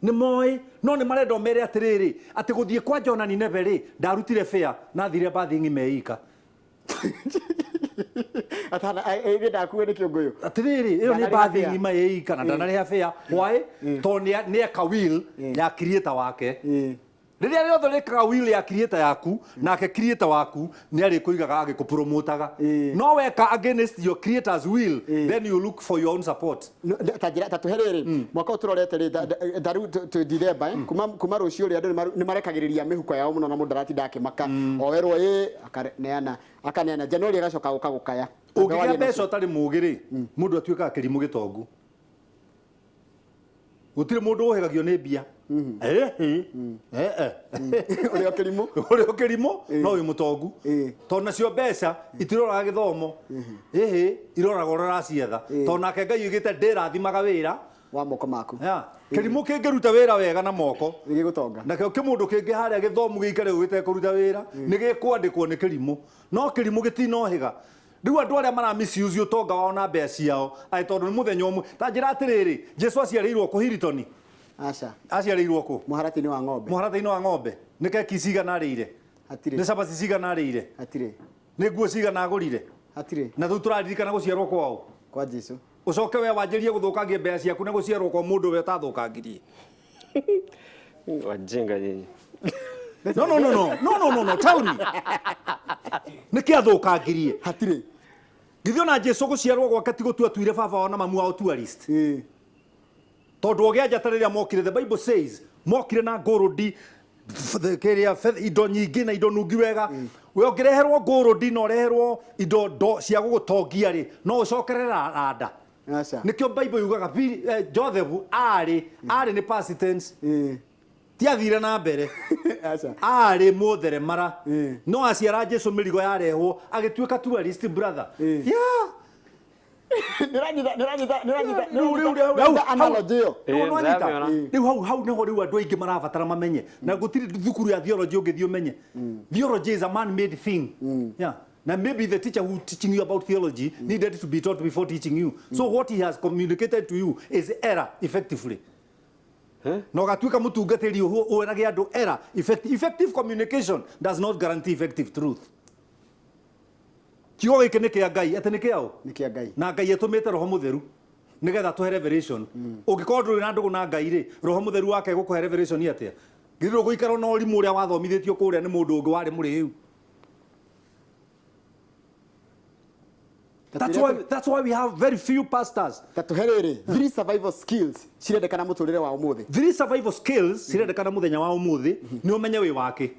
Nĩ moĩ, no nĩ marenda ũmere atĩrĩrĩ, atĩ gũthiĩ kwa Jona Nineve rĩ, ndarutire fare na thire mbathi ng'ima ĩika. Atana, ĩ ndakuo nĩ kĩũngũyũ. Atĩrĩrĩ, ĩyo nĩ Ndanarĩha mbathi fare. ng'ima ĩika na ndanarĩha fare. Why? Tondũ nĩ eka will ya creator wake. Rĩrĩa rĩothe ũrĩkaga will ya creator yaku, nake creator waku nĩ arĩkũigaga agĩkũpromotaga. No weka against your creator's will, then you look for your own support. No, ta njĩra, ta tũhe rĩrĩ, mwaka ũyũ tũrorete rĩ, ta rĩu twĩ Dithemba, kuma rũciũ rĩ, andũ nĩ marekagĩrĩria mĩhuko yao mũno na mũndũ aratinda akĩmaka. Oerwo ĩ, akaneana, akaneana. Januari agacoka gũka gũkaya. Ũngĩgĩa Waria mbeca ũtarĩ mũũgĩ rĩ, mũndũ atuĩkaga kĩrimũ gĩtongu. Gũtirĩ mũndũ ũhĩgagio nĩ mbia. Ũrĩa kĩrimũ. Ũrĩa kĩrimũ no wĩ mũtongu. Tondũ nacio mbeca itiroraga gĩthomo. Ĩhĩ, iroraga ũrĩa ũracietha. Tondũ nake Ngai oigĩte ndĩrathimaga wĩra wa moko maku. Ya. Kĩrimũ kĩngĩruta wĩra wega na moko. Nĩ gĩgũtonga. Nakĩo kĩmũndũ kĩngĩ harĩa gĩthomu gĩikare ũũ gĩtekũruta wĩra, nĩ gĩkwandĩkwo nĩ kĩrimũ. No kĩrimũ gĩtinohĩga. Rĩu andũ arĩa mara misuse ũtonga wao na mbea ciao atĩ tondũ nĩ mũthenya ũmwe, ta njĩra atĩrĩrĩ, Jesu aciarĩirwo kũ Hilton? Aca. Aciarĩirwo kũ? Mũharatĩ-inĩ wa ng'ombe. Mũharatĩ-inĩ wa ng'ombe. Nĩ keki cigana arĩire? Hatirĩ. Nĩ cabaci cigana arĩire? Hatirĩ. Nĩ nguo cigana agũrire? Hatirĩ. Na rĩu tũraririkana gũciarwo kwao? Kwa Jesu. Ũcoke we wanjĩrie gũthũkangia mbea ciaku na gũciarwo kwa mũndũ we ũtathũkangirie. Wajinga nyinyi. No, no, no, no, no, no, no, no, tell me. Nĩkĩ athũkangirie? Hatirĩ. Githĩ ona Jesu gũciarwo gwake ti gũtua atuire baba wao na mamu wao tourist? Ĩĩ. Tondũ ogĩa njata rĩrĩa mokire, the Bible says, mokire na ngũrũndi, kĩrĩa, indo nyingĩ na indo nungi wega. We ũngĩreherwo ngũrũndi na ũreherwo indo cia gũgũtongia rĩ, no ũcokerere randa. Aca. Nĩkĩo Bible yugaga Joseph arĩ, arĩ nĩ past tense. Ti athire na mbere. Aca. Arĩ mũtheremara. No aciara Jesu mĩrigo yarehwo agĩtuĩka tourist, brother. Yeah. Nĩranyita, nĩranyita, nĩranyita, Rĩu, rĩu, rĩu, nĩranyita hau- analogy ĩyo. Rĩu nĩwanyita? Ndĩramĩona. Rĩu hau hau nĩho rĩu andũ aingĩ marabatara mamenye, na gũtirĩ thukuru ya theology ũngĩthiĩ ũmenye. Theology is a man made thing, yeah. Na maybe the teacher who teaching you about theology needed to be taught before teaching you, so what he has communicated to you is error effectively, na ũgatuĩka mũtungatĩri ũrage andũ error. Effective communication does not guarantee effective truth. Kiugo gĩkĩ nĩ kĩa Ngai, atĩ nĩ kĩaũ? Nĩ kĩa Ngai. Na Ngai atũmĩte Roho Mũtheru nĩgetha tũhe revelation. Ũngĩkorwo ndũrĩ na ndũgũ na Ngai rĩ, Roho Mũtheru wake gũkũhe revelation atĩa? Githĩ ndũgũikara na ũrimũ ũrĩa wathomithĩtio kũrĩa nĩ mũndũ ũngĩ warĩ mũrĩu? That's why we have very few pastors. Ta tũhe rĩrĩ, three survival skills cirendekana mũtũrĩre wa ũmũthĩ. Three survival skills cirendekana mũthenya wa ũmũthĩ nĩ ũmenye wĩ wake,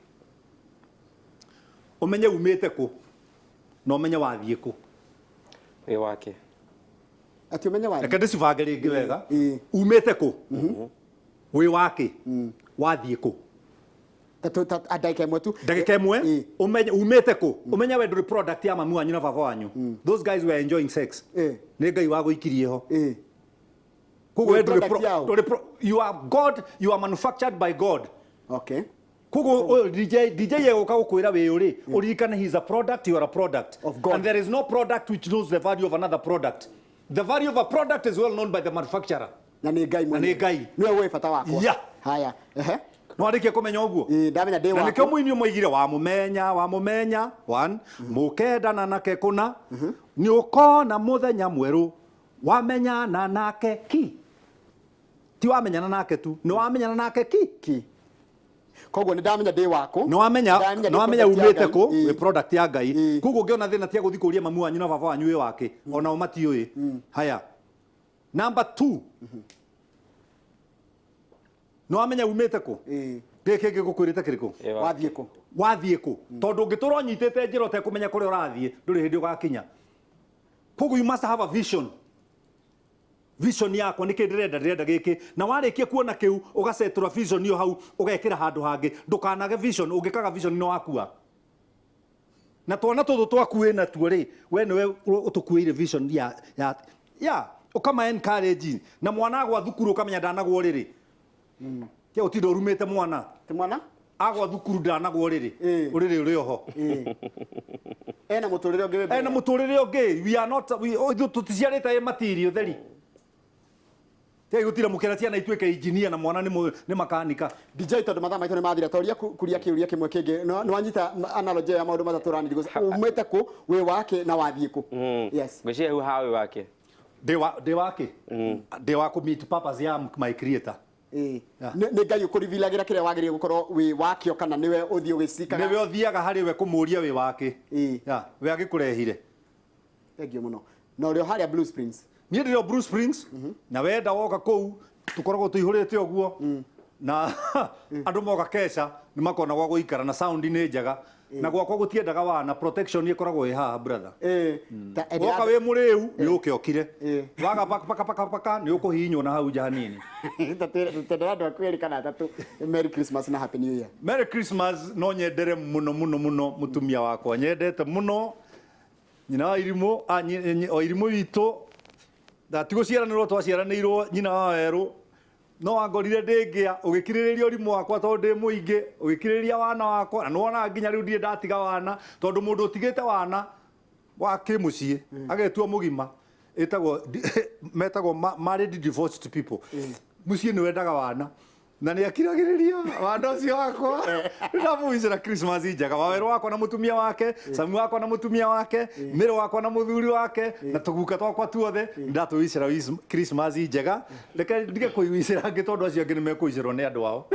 ũmenye umĩte kũ, na ũmenye wathiĩ kũ. Wĩ wake. Atĩ ũmenye wa Reke ndĩcibange rĩngĩ wega. Umĩte kũ, wĩ wake, wathiĩ kũ. Ta ndagĩka ĩmwe tu. Ndagĩka ĩmwe. Ũmenye umĩte kũ, ũmenye we ndũrĩ product ya mami wanyu na baba wanyu. Those guys were enjoying sex. Nĩ Ngai wagũikirie ho. Koguo we Wĩ ndũrĩ product yao. ndũrĩ you are God, you are manufactured by God. Koguo ũyũ DJ egũka gũkwĩra wĩ ũrĩ, ũririkane he is a product, you are a product Of God. And there is no product which knows the value of another product. The value of a product is well known by the manufacturer. Na nĩ Ngai mwene. Na nĩ Ngai. Nĩwe ũĩ bata wakwa. Yeah. Haya, ehe. No warĩkia kũmenya ũguo? Ĩĩ, ndamenya ndĩ Na nĩkĩo wakwa. mũini ũmwe wamũmenya, wamũmenya one, mũkendana nake kũna, nĩ ũkona mũthenya mwerũ wamenyana nake ki. Ti wamenyana nake tu, nĩ wamenyana nake ki. Ki. Koguo nĩ ndamenya ndĩ wakũ. Nĩ wamenya. Ndamenya ndĩ Nĩ wamenya product ya umĩte Ngai. kũ. Wĩ product ya Ngai. Koguo ũngĩona thĩna tia gũthiĩ kũria mamu wanyu na baba wanyu wĩ wake, onao matiũĩ. Haya, number 2, nĩ wamenya umĩte kũ. Gĩkĩ kĩngĩ gũkwĩrĩte kĩrĩkũ? Wĩ wake. Wathiĩ kũ? Wathiĩ kũ, tondũ ũngĩtũra ũnyitĩte njĩra ũtekũmenya kũrĩa ũrathiĩ, ndũrĩ hĩndĩ ũgakinya. Koguo you must have a vision. Vision yakwa nĩkĩ ndĩrenda? Ndĩrenda gĩkĩ. Na warĩkia kuona kĩu, ũgacetũra vision ĩyo hau, ũgekĩra handũ hangĩ. Ndũkanage vision. Ũngĩkaga vision no wakua. Na twana tũtũ twaku wĩ natuo rĩ, we nĩwe ũtũkuĩire vision ya ũkama encourage. Na mwana agwa thukuru, ũkamenya ndanagwo rĩrĩ. Tia ũtinda ũrumĩte mwana. Ti mwana. Agwa thukuru ndanagwo rĩrĩ. Ũrĩrĩ ũrĩ oho. Ena mũtũrĩre ũngĩ wĩ mbere. Ena mũtũrĩre ũngĩ. We are not we, oh, ithuĩ tũticiarĩte ĩ material theri. Tiga gũtira mũkĩra ciana ituĩke engineer na mwana nĩ makanika. DJ, tondũ mathaa maitũ nĩ mathira, toria kuria kĩũria kĩmwe kĩngĩ. Nĩ wanyita analogy ya maũndũ matatũ ũraniriguca: umĩte kũ, wĩ wake, na wathiĩ kũ. Yes. Ngwĩciria hau ha wĩ wake. Ndĩ wake, ndĩ wa kũ meet purpose ya my creator. Yeah. Nĩ Ngai ũkũrivilagĩra kĩrĩa wagĩrĩire gũkorwo wĩ wakĩo, kana nĩwe ũthiĩ ũgĩcikaga? Nĩwe ũthiaga harĩ we kũmũria wĩ wake. Yeah, we agĩkũrehire. Thank you mũno. Na ũrĩ o harĩa Blue Springs? Niĩ ndĩrĩ o Blue Springs, na wenda woka kũu tũkoragwo tũihũrĩte ũguo, na andũ moka keca nĩ makona gwa gũikara, na sound nĩ njega, na gwakwa gũtiendaga wana protection ĩkoragwo ĩ haha, brother. Ta endera Woka wĩ mũrĩu nĩ ũke ũkire. Waga paka paka paka paka nĩ ũkũhihinywo na hau nja hanini. Ta tendera andũ aku erĩ kana atatũ Merry Christmas na Happy New Year. Merry Christmas. No nyendere mũno mũno mũno mũtumia wakwa nyendete mũno, nyina wa irimũ, o irimũ witũ, na ti gũciaranĩrwo twaciaranĩirwo, nyina wa werũ, no wangorire ndĩngĩa, ũgĩkirĩrĩria ũrimũ wakwa tondũ ndĩ mũingĩ, ũgĩkirĩrĩria wana wakwa, na nĩwonaga nginya rĩu ndirĩ ndatiga wana, tondũ mũndũ ũtigĩte wana Wa kĩmũciĩ agetua mũgima ĩtagwo metagwo married divorced people. Mũciĩ nĩ wendaga wana na nĩ akiragĩrĩria wana ũcio wakwa. Ndamũwicĩra Christmas njega, wawerũ wakwa na mũtumia wake, Samu wakwa na mũtumia wake, Mĩrũ wakwa na mũthuri wake, na tũguka twakwa tuothe. Ndatũwicĩra Christmas njega. Reke ndige kũiwicĩra angĩ tondũ acio angĩ nĩ mekũicĩrwo nĩ andũ ao.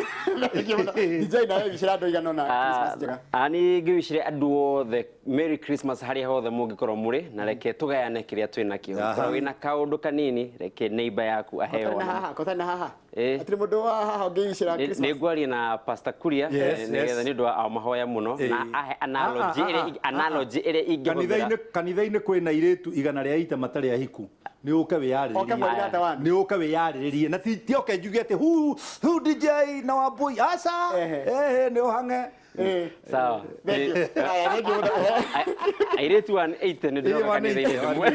DJ nawe wicĩra andũ igana ũna Christmas njega. Ani ngĩwicire andũ othe Merry Christmas harĩa hothe mũngĩkorwo mũrĩ, na reke tũgayane kĩrĩa twĩ nakĩo. Korwo wĩna kaũndũ kanini, reke neighbor yaku aheo. Kotari na haha, kotari na haha. Hatirĩ mũndũ wa haha ũngĩicĩra Christmas. Nĩ ngwaria na Pastor Kuria, nĩgetha nĩ ũndũ wa mahoya mũno, na ahe analogy ĩrĩa analogy ĩrĩa ingĩhũthĩra. Kanitha-inĩ kwĩna airĩtu 180 matarĩ ahiku. Nĩ ũke wĩyarĩrĩrie. Oke mweri thate one. Nĩ ũke wĩyarĩrĩrie. Na ti oke njuge atĩ hu DJ na Wambui aca. Ehe nĩ ũhang'e. Sawa. Thank you. Haya, thank you mũno. Airĩtu 180 nĩ ndĩroka kanitha-inĩ ndĩmwe.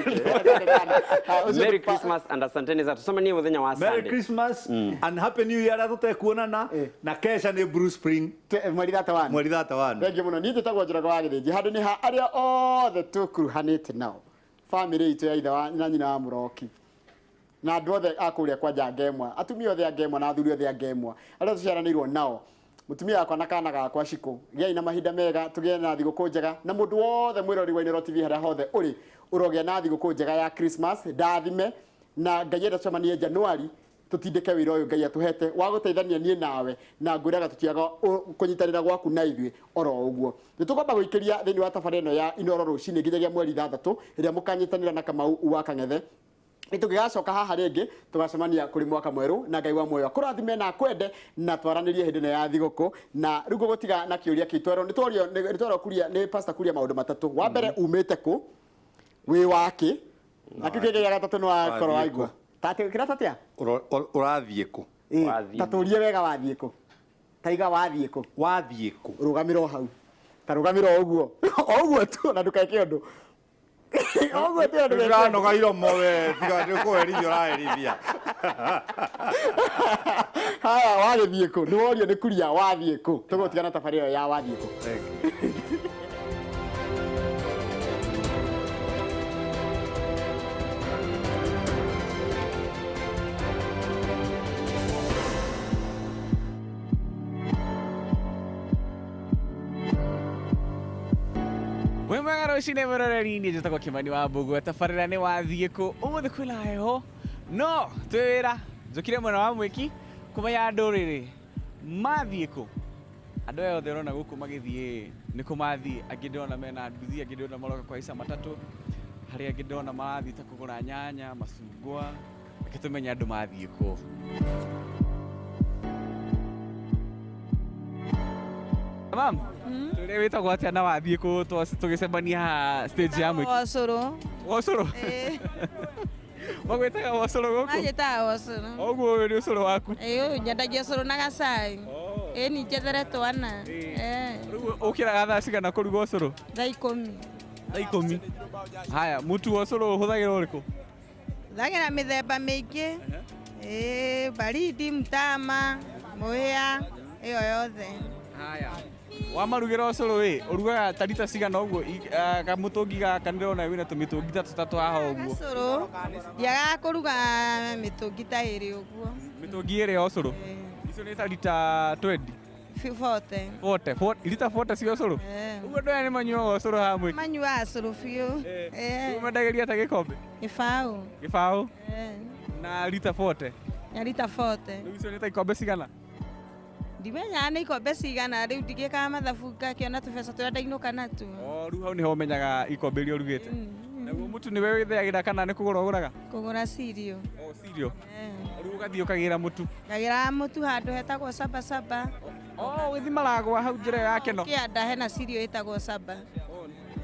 Merry Christmas and asanteni za tucemanie mũthenya wa Merry Sunday. Christmas and Happy New Year arĩa tũtekuonana na kesha nĩ Blue Spring Mweri thate one. Mweri thate one. Thank you mũno. Niĩ njĩtagwo Njoroge wa Gĩthĩnji. Handũ nĩ ha arĩa othe tũkuruhanĩte nao. Famĩlĩ itũ ya ithe wa na nyina wa Mũroki. Na andũ othe a kũrĩa kwanja Ngemwa, atumia othe a Ngemwa na athuri othe a Ngemwa, arĩa tũciaranĩirwo nao. Mũtumia wakwa na kana gakwa Shiko, gĩai na mahinda mega, tũgĩe na thigũkũ njega, na mũndũ wothe mwĩrori wa Inooro TV harĩa hothe ũrĩ, ũrogĩa na thigũkũ njega ya Christmas, ndathime, na Ngai enda tũcemanie Januari, tũtindĩke wĩra ũyũ Ngai atũhete wa gũteithania niĩ nawe, na ngwĩraga tũtiaga kũnyitanĩra gwaku na ithuĩ oro ũguo. Nĩ tũkwamba gũikĩria thĩinĩ wa tabarĩra ĩno ya Inooro rũcinĩ nginyagia mweri 6 ĩrĩa mũkanyitanĩra na Kamau wa Kang'ethe. Nĩ tũngĩgacoka haha rĩngĩ tũgacemania kũrĩ mwaka mwerũ, na Ngai wa muoyo akũrathime na akwende, na twaranĩrie hĩndĩ ĩno ya thigũkũ. Na rĩu ngũgũtiga na kĩũria kĩu twerwo, nĩ tworio, nĩ twerwo Kuria, nĩ Pastor Kuria maũndũ matatũ. Wa mbere, umĩte kũ, wĩ wakĩ, na kĩu kĩngĩ gĩa gatatũ nĩ wakorwo waigua. Tate, kĩrĩa tatia? Ũrathiĩ kũ? Ta tũrie wega wathiĩ kũ? Ta iga wathiĩ kũ? Wathiĩ kũ? Rũgamĩra o hau. Ta rũgamĩra o ũguo. O ũguo tu, na ndũkeke ũndũ. Ũguo tu, na ndũgeke ũndũ. Ndĩranoga iromo we, tiga nĩ kũherithia ũraherithia. Haya, wagĩthiĩ kũ? Nĩ worio nĩ Kuria wathiĩ kũ? Tũgũtigana tabarĩra ĩyo ya wathiĩ kũ. Thank you. Wĩ mwega rũcinĩ mwĩroreri, niĩ njĩtagwo Kĩmani wa Mbũgua, tabarĩra nĩ wathiĩ kũ. Ũmũthĩ kwĩna heho, no twĩ wĩra, njũkire mwena wa Mwĩki kũmenya ndũrĩrĩ mathiĩ kũ. Andũ aya othe ũrona gũkũ magĩthiĩ nĩ kũ mathiĩ, angĩ ndĩrona mena nduthi, angĩ ndĩrona maroka kũhaica matatũ, harĩ angĩ ndĩrona marathiĩ ta kũgũra nyanya, macungwa. Reke tũmenye andũ mathiĩ kũ. Mam, tũrĩa wĩtagwo atĩa na wathiĩ kũ tũgĩcemania haha stage ya Mwĩki? Wocũrũ. Wocũrũ? Ĩĩ. Magwĩtaga wocũrũ gũkũ? Manjĩtaga wocũrũ. Ũguo ũyũ nĩ ũcũrũ waku? Ĩĩ, ũyũ nyendagia ũcũrũ na gacai. Ĩĩ, ni njethere twana. Rĩu ũkĩraga thaa cigana kũruga ũcũrũ? Thaa 10. Thaa 10. Haya, mũtu wa ũcũrũ ũhũthagĩra ũrĩkũ? Hũthagĩra mĩthemba mĩingĩ. Ĩĩ, baridi, mtama, mũhĩa, ĩyo yothe. Haya. Wamarugĩra ũcũrũ ĩ, ũrugaga ta rita cigana ũguo, kamũtũngi gaka nĩndĩrona wĩna tũmĩtũngi ta tũtatũ haha ũguo. Gacũrũ, ndiagaga kũruga mĩtũngi ta ĩrĩ ũguo. Mĩtũngi ĩrĩ ya ũcũrũ? Icio nĩ ta rita 20? 40. 40, rita 40 cia ũcũrũ? Ũguo andũ aya nĩ manyuaga ũcũrũ haha Mwĩki? Manyuaga ũcũrũ biũ. Ũguo mendagĩria ta gĩkombe? Gĩbaũ. Gĩbaũ? Na rita 40? Na rita 40. Rĩu icio nĩ ta ikombe cigana? Ndimenyaga nĩ ikombe cigana, rĩu ndigĩkaga mathabu ngakĩona tũbeca tũrĩa ndainũka natuo. O, rĩu hau nĩho ũmenyaga ikombe iria ũrugĩte. Naguo mũtu nĩwe wĩthĩagĩra kana nĩ kũgũra ũgũraga? Kũgũra cereal. O, cereal. Rĩu ũgathiĩ ũkagĩra mũtu? Ngagĩra mũtu handũ hetagwo Saba Saba. O, ũgĩthiĩ Maragwa hau njĩra ya Keno? Kĩanda hena cereal ĩtagwo Saba.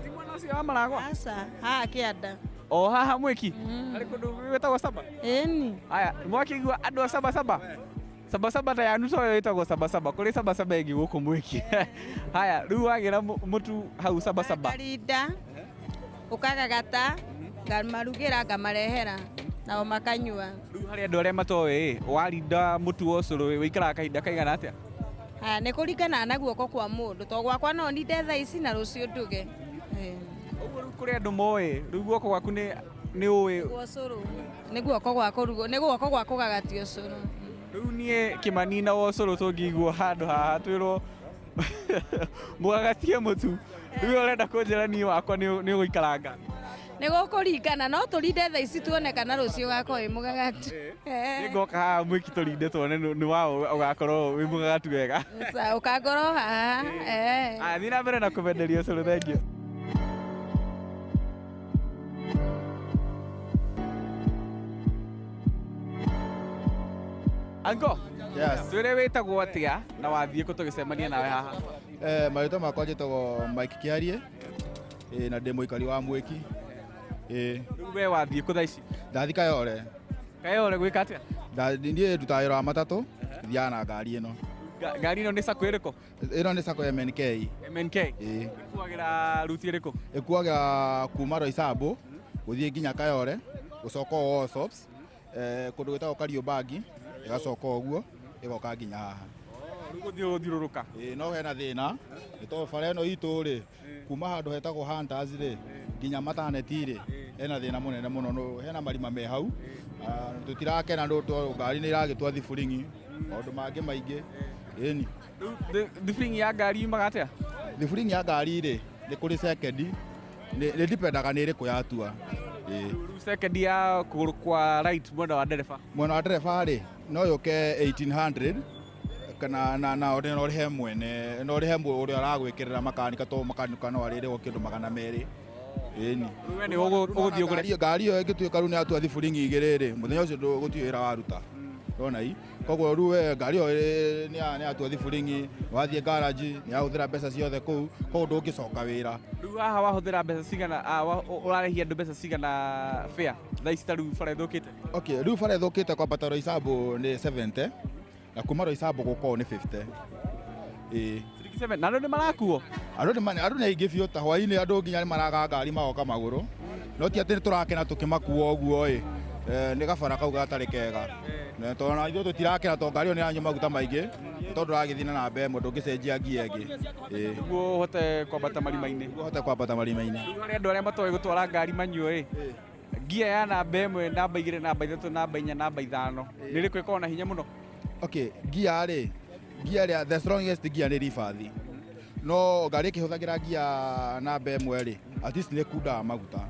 Ti mwena ũcio wa Maragwa? Aca, haha Kĩanda. O haha Mwĩki? Harĩ kũndũ gwĩtagwo Saba? Ĩni. Haya, mwakĩigua andũ a Saba Saba? Saba Saba ta yanu toyo ĩtagwo Saba Saba, kũrĩ Saba Saba ĩngĩ gũkũ Mwĩki. Haya, rĩu wagĩra mũtu hau Saba Saba. Ngarinda, ũkagagata, ngamarugĩra, ngamarehera, nao makanyua. Rĩu harĩ andũ arĩa matoĩ, warinda mũtu wa ũcũrũ wĩikaraga kahinda kaigana atĩa? Haya, nĩ kũringana na guoko kwa mũndũ, to gwakwa no ninde thaa ici na rũciũ nduge. Ũguo rĩu Kũrĩ andũ moĩ rĩu guoko gwaku nĩ ũĩ Ũcũrũ nĩ guoko gwa kũrugwo, nĩ guoko gwa kũgagatia ũcũrũ. Rĩu niĩ Kĩmani na ũcũrũ tũngĩigwo handũ haha twĩrwo mũgagatie mũtu, rĩu ũrenda kũnjĩra niĩ wakwa nĩ ũgũikaranga? Nĩ gũkũringana, no tũrinde thaa ici tuone kana rũciũ ũgakorwo wĩ mũgagatu. Nĩngoka haha mwĩki tũrinde tuone nĩ waũ ũgakorwo wĩ mũgagatu wega. Ũkangorwo haha. Aya, thiĩ na mbere na kũmenderia ũcũrũ, thengiũ. Anko, Yes. twĩre wĩtagwo atĩa na wathiĩ kũ tũgĩcemania nawe haha? Marĩtwa makwa njĩtagwo Mike Kĩarie, na ndĩ mũikari wa Mwĩki. Rĩu we wathiĩ kũ thaa ici? Ndathi Kayole. Kayole gwĩka atĩa? Niĩ ndutaga wĩra wa matatũ, thiaga na ngari ĩno. Ngari ĩno nĩ sacco ĩrĩkũ? Ĩno nĩ sacco MNK. MNK? Ĩkuagĩra ruti ĩrĩkũ? Ĩkuagĩra kuma Roysambu gũthiĩ nginya Kayole, gũcoka o Allsops, kũndũ gwĩtagwo Kariobangi, ĩgacoka ũguo ĩgoka nginya haha. Rĩu gũthiĩ gũthiũrũrũka. No hena thĩna nĩ tondũ bara ĩno itũ rĩ, kuma handũ hetagwo Hunters rĩ nginya Mataneti rĩ, hena thĩna mũnene mũno, hena marima me hau. Tũtirakena nĩ tondũ ngari nĩ ĩragĩtua thiburing'i, maũndũ mangĩ maingĩ. Ĩni. Thiburing'i ya ngari yumaga atĩa? Thiburing'i ya ngari rĩ, nĩ kũrĩ sekendi, nĩ dipendaga nĩ ĩrĩkũ yatua. Rĩu sekendi ya kũgũrũ kwa right mwena wa ndereba? Mwena wa ndereba rĩ, no yũke 1800 kana na no ũrĩhe mwene, no ũrĩhe ũrĩa ũragwĩkĩrĩra makanika, tondũ makanika no arĩrĩhwo kĩndũ 200. Ĩni. Rĩu we nĩ ũgũthiĩ ũgũre? Ngari ĩyo ĩngĩtuĩka rĩu nĩ yatua thiburing'i igĩrĩ rĩ, mũthenya ũcio gũtirĩ wĩra waruta. Ndona i. Koguo rĩu we ngari ĩyo nĩ yatua thiburing'i, wathiĩ garage, nĩ yahũthĩra mbeca ciothe kũu, koguo ndũngĩcoka wĩra. Rĩu haha wahũthĩra mbeca cigana, ũrarĩhia andũ mbeca cigana fare thaa ici ta rĩu bara ĩthũkĩte? Okay, rĩu bara ĩthũkĩte kwambata Roysambu nĩ 70 na kuma Roysambu gũka ũũ nĩ 50. Ciringi 7 na andũ nĩ marakuo? Andũ nĩ aingĩ biũ, ta hwaĩ-inĩ andũ nginya nĩ maraga ngari magoka magũrũ. No ti atĩ nĩ tũrakena tũkĩmakua ũguo ĩ, nĩ gabara kau gatarĩ kega. Tondũ ona ithuĩ tũtirakena tondũ ngari ĩyo nĩ ĩranyua maguta maingĩ, tondũ ndũragĩthiĩ na namba ĩmwe, ndũngĩcenjia ngia ĩngĩ. Nĩguo ũhote kwambata marima-inĩ. Nĩguo ũhote kwambata marima-inĩ. Rĩu harĩ andũ arĩa matoĩ gũtwara ngari manyuo ĩ, ngia ya namba 1, namba 2, namba 3, namba 4, namba 5, nĩ ĩrĩkũ ĩkoragwo na hinya mũno? Okay, ngia rĩ, ngia rĩ, the strongest ngia nĩ ribathi. No ngari ĩkĩhũthagĩra ngia namba 1 rĩ, at least nĩ ĩkundaga maguta.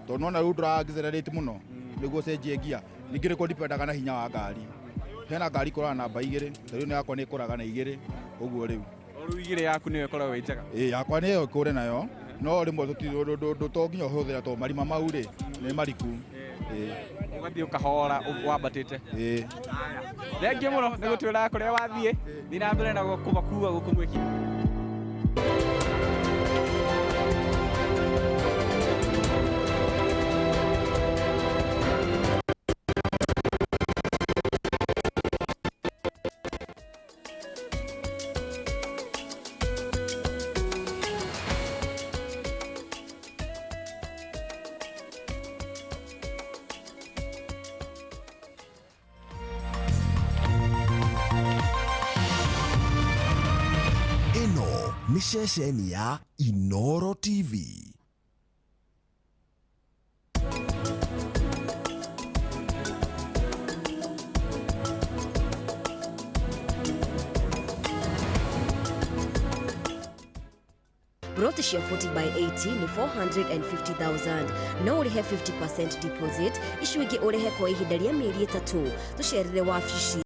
Tondũ nona rĩu ndũra accelerate mũno nĩguo ũcenjie ngia. Ningĩ nĩ kũdipendaga na hinya wa ngari. Hena ngari ĩkũraga namba 2, ta rĩu yakwa nĩ ĩkũraga na 2, ũguo rĩu. O rĩu 2 yaku nĩyo ĩkoragwo ĩ njega? Yakwa nĩyo ĩkũre nayo, no rĩmwe to nginya ũhũthĩre tondũ marima mau rĩ, nĩ mariku. Ũgathiĩ ũkahora wambatĩte. Thengiũ mũno nĩ gũtwĩra kũrĩa wathiĩ, thiĩ na mbere na kũmakua gũkũ Mwĩki. Nĩ ceceni ya Inooro TV. Plot cia 40 by 80 nĩ 450,000 no ũrĩhe 50% deposit, icio ingĩ ũrĩhe kwa ihinda rĩa mĩeri 3. Tũcerere wabici.